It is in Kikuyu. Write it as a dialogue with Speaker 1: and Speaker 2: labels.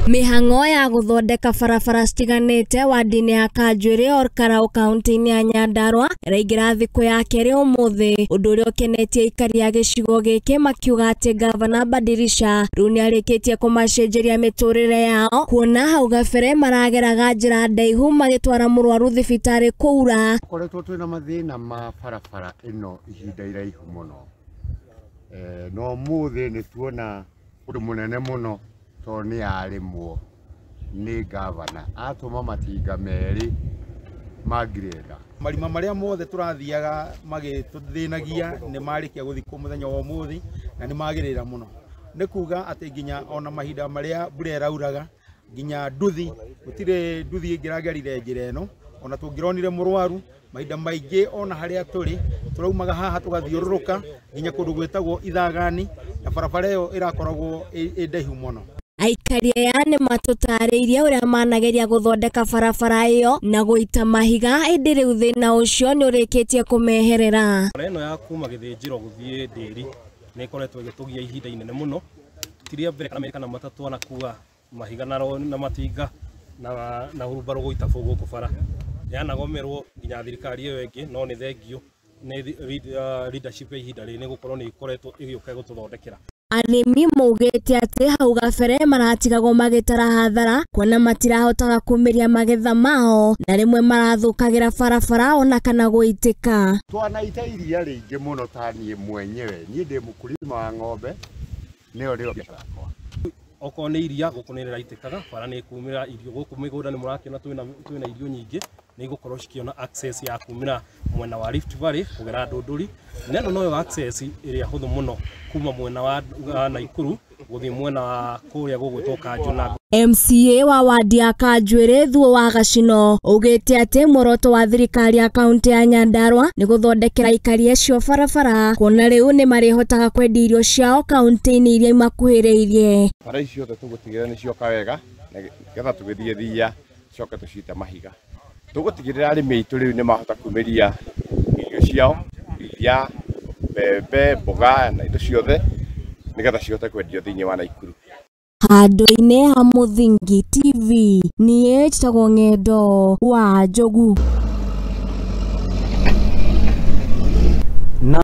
Speaker 1: Mĩhang'o ya gũthondeka barabara citiganĩte wadi-inĩ ya Kanjuĩrĩ Olkalau kaunti-inĩ ya Nyandarua ĩraingĩra thikũ ya kerĩ ũmũthĩ, ũndũ ũrĩa ũkenetie aikari a gĩcigo gĩkĩ makiuga atĩ Gavana Badilisha rĩu nĩarĩkĩtie kũmacenjeria mĩtũrĩre yao, kuona hau gabere marageraga njĩra ndaihu magĩtwara mũrwaru thibitarĩ kũura.
Speaker 2: Tũkoretwo twĩna mathĩna ma barabara ĩno ihinda iraihu mũno, no ũmũthĩ nĩ tuona ũndũ mũnene mũno tondũ nĩ yarĩmwo nĩ gavana atũma matinga merĩ ma greda.
Speaker 3: Marima marĩa mothe tũrathiaga magĩtũthĩnagia nĩ marĩkia gũthikwo mũthenya wa ũmũthĩ na nĩ magĩrĩra mũno. Nĩ kuga atĩ nginya ona mahinda marĩa mbura ĩrauraga nginya nduthi, gũtirĩ nduthi ĩngĩragerire njĩra ĩno, ona tũngĩronire mũrwaru mahinda maingĩ ona harĩa tũrĩ tũraumaga haha tũgathiũrũrũka nginya kũndũ gwĩtagwo Ithagani, na barabara ĩyo ĩrakoragwo ĩ ndaihu mũno.
Speaker 1: Aikari aya nĩ matũtarĩirie ũrĩa manageria gũthondeka barabara ĩyo na gũita mahiga, ĩndĩ rĩu thĩna ũcio nĩ ũrĩkĩtie kũmeherera.
Speaker 4: Barabara ĩno ya kuma Gĩthĩnjĩro gũthiĩ Ndĩri nĩ ĩkoretwo ĩgĩtũgia ihinda inene mũno. Ti rĩa mbere kana merĩ kana matatũ anakua mahiga na matinga na hurumbarũ gũita gũkũ bara. Yanagomerwo nginya thirikari ĩyo ĩngĩ, no nĩ thengio nĩ leadership ya ihinda rĩrĩ nĩ gũkorwo nĩ ĩkoretwo ĩgĩũka gũtũthondekera.
Speaker 1: Arĩmi maugĩte atĩ hau gabere maratigagwo magĩtara hathara kuona matirahotaga kumĩria magetha mao na rĩmwe marathũkagĩra barabara ona kana gũitĩka.
Speaker 2: Twanaita iria rĩingĩ mũno ta niĩ mwenyewe, niĩ ndĩ mũkulima wa ng'ombe, nĩyo rĩo biacara yakwa.
Speaker 4: Okorwo nĩ iria gũkũ nĩ rĩraitĩkaga, bara nĩ ĩkumĩra irio gũkũ mĩgũnda nĩ mũrakĩona twĩna irio nyingĩ, nĩ igũkorwo cikĩona access ya kumĩra mwena wa Rift Valley kũgera Ndũndũri, na ĩno noyo access ĩrĩa hũthũ mũno kuma mwena wa Naikuru gũthiĩ mwena wa kũrĩa gũgwĩtwo Kanjũ.
Speaker 1: MCA wa wadi ya Kanjuĩrĩ Thuo wa Gacino augĩte atĩ muoroto wa thirikari ya kaunti ya Nyandarua nĩ gũthondekera aikari acio barabara, kuona rĩu nĩ marĩhotaga kwendia irio ciao kaunti-inĩ iria imakuhĩrĩirie.
Speaker 2: Bara ici ciothe tũgũtigĩrĩra nĩ cioka wega nĩgetha tũgĩthiĩ thiia coke tũcite mahiga. Tũgũtigĩrĩra arĩmi aitũ rĩu nĩ mahota kumĩria irio ciao, iria, mbembe, mboga na indo ciothe nĩgetha cihote kwendio thĩinĩ wa Naikuru.
Speaker 1: Handũ-inĩ ha Mũthingi TV, niĩ njĩtagwo Ng'endo wa Njogu.